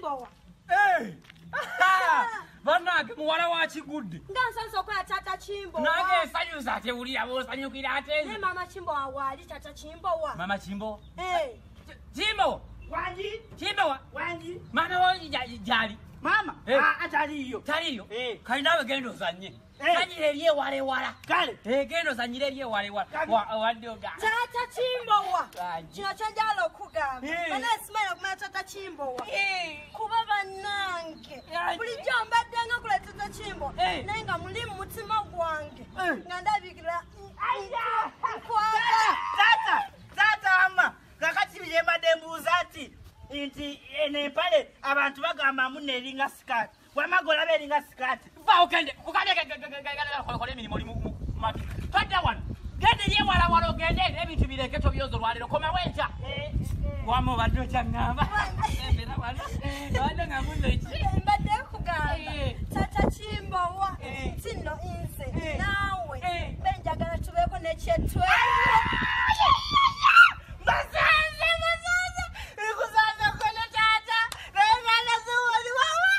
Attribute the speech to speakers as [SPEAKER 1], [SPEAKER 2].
[SPEAKER 1] Kimbowa.
[SPEAKER 2] Bannange muwala wa Kigudde.
[SPEAKER 1] Nga nsanze okola taata Kimbowa.
[SPEAKER 2] Nange nsanyusa ate wulira bw'osanyukira ate.
[SPEAKER 1] Naye maama Kimbowa waali taata Kimbowa.
[SPEAKER 2] Maama Kimbowa? Kimbowa.
[SPEAKER 3] Wangi?
[SPEAKER 2] Kimbowa.
[SPEAKER 3] Wangi?
[SPEAKER 2] Maama wo gyali.
[SPEAKER 3] Maama? Taliiyo.
[SPEAKER 2] Taliiyo? Kale naawe genda ozannye. Zanyira eri ewala ewala.
[SPEAKER 3] Kale.
[SPEAKER 2] Genda ozannyire eri ewala ewala. Wadde oga.
[SPEAKER 1] Taata Kimbowa. Kino kye njagala okugamba. Bannange simanyi okumanya taata Kimbowa. Kuba bannange. Bulijjo mbadde nga nkola taata Kimbowa. Naye nga muli mu mutima gwange. Nga ndabikira. Nkwagala.
[SPEAKER 3] Taata! Taata wamma. Kakati bye mbadde mbuuza nti eno empale abantu bagamba munno eringa sikaati. Wamma golaba eringa sikaati.
[SPEAKER 2] Vaawo gende kola emirimu oli mumatu. Todda wano. Genda eri ewalawala ogende ebintu bireke tobyoza olwaleero komawo enkya. Wamma obadde okyaŋŋamba. Embeera wano. Obadde nga munno ki?
[SPEAKER 1] Mbadde nkugamba taata Kimbowa nti nno nze naawe mbe njagala tubeeko nekyetwe.
[SPEAKER 3] Basanze basanze nkusanze kono taata naye mwana siwoli wawa.